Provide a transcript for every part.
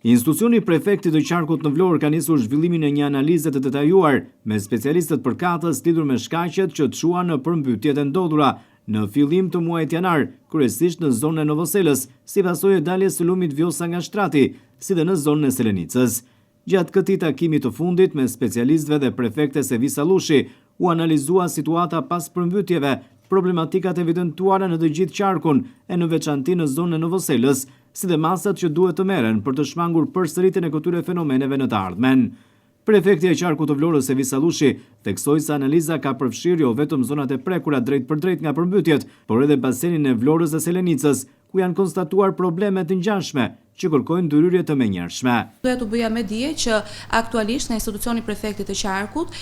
Institucioni i Prefektit të Qarkut në Vlorë ka nisur zhvillimin e një analize të detajuar me specialistët përkatës lidhur me shkaqet që çuan në përmbytjet e ndodhura në fillim të muajit janar, kryesisht në zonën e Novoselës, si pasojë e daljes së lumit Vjosa nga shtrati, si dhe në zonën e Selenicës. Gjatë këtij takimi të fundit mes specialistëve dhe prefektes Evis Allushi, u analizua situata pas përmbytjeve, problematikat e evidentuara në të gjithë qarkun e në veçanti në zonën e Novoselës, si dhe masat që duhet të merren për të shmangur përsëritjen e këtyre fenomeneve në të ardhmen. Prefektja e Qarkut të Vlorës, Evis Allushi, theksoi se analiza ka përfshirë jo vetëm zonat e prekura drejtpërdrejt nga përmbytjet, por edhe basenin e Vlorës dhe Selenicës, ku janë konstatuar probleme të ngjashme, që kërkojnë ndërhyrje të menjëhershme. Doja t'u bëja me dije që aktualisht nga institucioni i Prefektit të Qarkut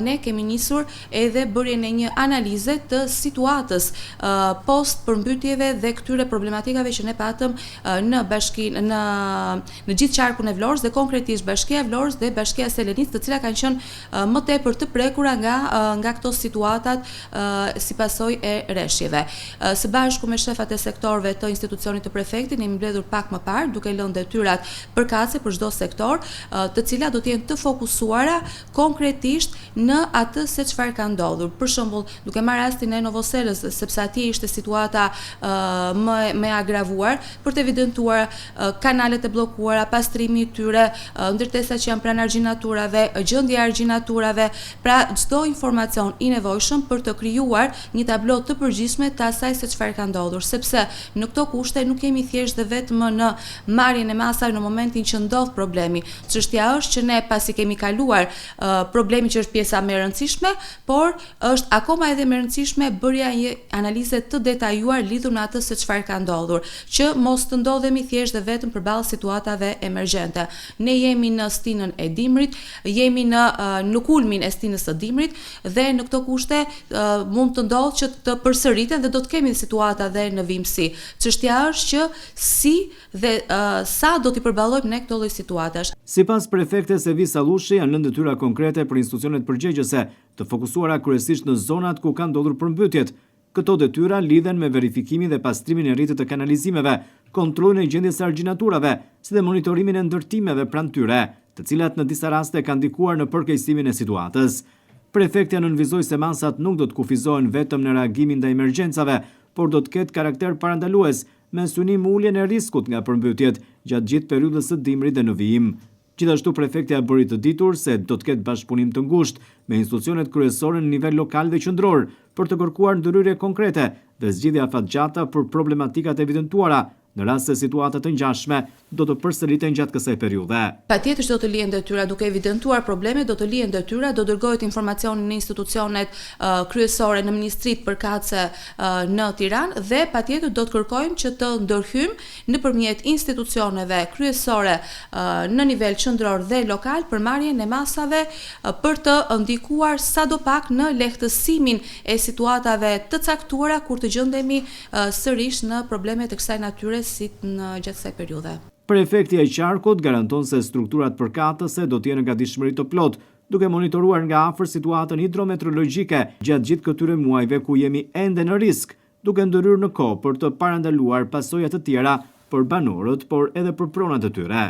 ne kemi nisur edhe bërjen e një analize të situatës post përmbytjeve dhe këtyre problematikave që ne patëm në bashkinë në në gjithë qarkun e Vlorës dhe konkretisht Bashkia e Vlorës dhe Bashkia e Selenicës, të cilat kanë qenë më tepër të prekura nga nga këto situatat si pasojë e reshjeve. Së bashku me shefat e sektorëve të institucionit të prefektit ne jemi mbledhur pak më parë duke lënë detyrat përkatëse për çdo sektor, të cilat do të jenë të fokusuara konkretisht në atë se çfarë ka ndodhur. Për shembull, duke marrë rastin e Novoselës, sepse atje ishte situata më më e agravuar, për të evidentuar kanalet e bllokuara, pastrimi i tyre, ndërtesat që janë pranë argjinaturave, gjendja e argjinaturave, pra çdo informacion i nevojshëm për të krijuar një tablo të përgjithshme të asaj se çfarë ka ndodhur, sepse në këto kushte nuk jemi thjesht dhe vetëm në marrjen e masave në momentin që ndodh problemi. Çështja është që ne pasi kemi kaluar problemin që është pjesa më e rëndësishme, por është akoma edhe më e rëndësishme bërja e një analize të detajuar lidhur me atë se çfarë ka ndodhur, që mos të ndodhemi thjesht dhe vetëm përballë situatave emergjente. Ne jemi në stinën e dimrit, jemi në në kulmin e stinës së dimrit dhe në këto kushte mund të ndodhë që të përsëriten dhe do të kemi situata dhe në vijimësi. Çështja është që si dhe sa do t'i përballojmë ne këto lloj situatash. Sipas prefektes Evis Allushi, janë lënë detyra konkrete për institucionet përgjegjëse, të fokusuara kryesisht në zonat ku kanë ndodhur përmbytjet. Këto detyra lidhen me verifikimin dhe pastrimin e rrjetit të kanalizimeve, kontrollin e gjendjes së argjinaturave, si dhe monitorimin e ndërtimeve pranë tyre, të cilat në disa raste kanë ndikuar në përkeqësimin e situatës. Prefektja nënvizoi se masat nuk do të kufizohen vetëm në reagimin ndaj emergjencave, por do të ketë karakter parandalues, me synim uljen e riskut nga përmbytjet gjatë gjithë periudhës së dimrit dhe në vijim. Gjithashtu prefektja bëri të ditur se do të ketë bashkëpunim të ngushtë me institucionet kryesore në nivel lokal dhe qendror për të kërkuar ndërhyrje konkrete dhe zgjidhje afatgjata për problematikat e evidentuara në rast se situata të ngjashme do të përsëriten gjatë kësaj periudhe. Patjetër që do të lihen detyra, duke evidentuar problemet, do të lihen detyra, do dërgohet informacioni në institucionet kryesore, në ministritë përkatëse në Tiranë dhe patjetër do të kërkojmë që të ndërhyjmë nëpërmjet institucioneve kryesore në nivel qendror dhe lokal për marrjen e masave për të ndikuar sadopak në lehtësimin e situatave të caktuara kur të gjendemi sërish në probleme të kësaj natyre si në gjatë kësaj periudhe. Prefektja e qarkut garanton se strukturat përkatëse do të jenë në gatishmëri të plotë, duke monitoruar nga afër situatën hidrometeorologjike gjatë gjithë këtyre muajve ku jemi ende në risk, duke ndërhyrë në kohë për të parandaluar pasoja të tjera për banorët, por edhe për pronat e tyre.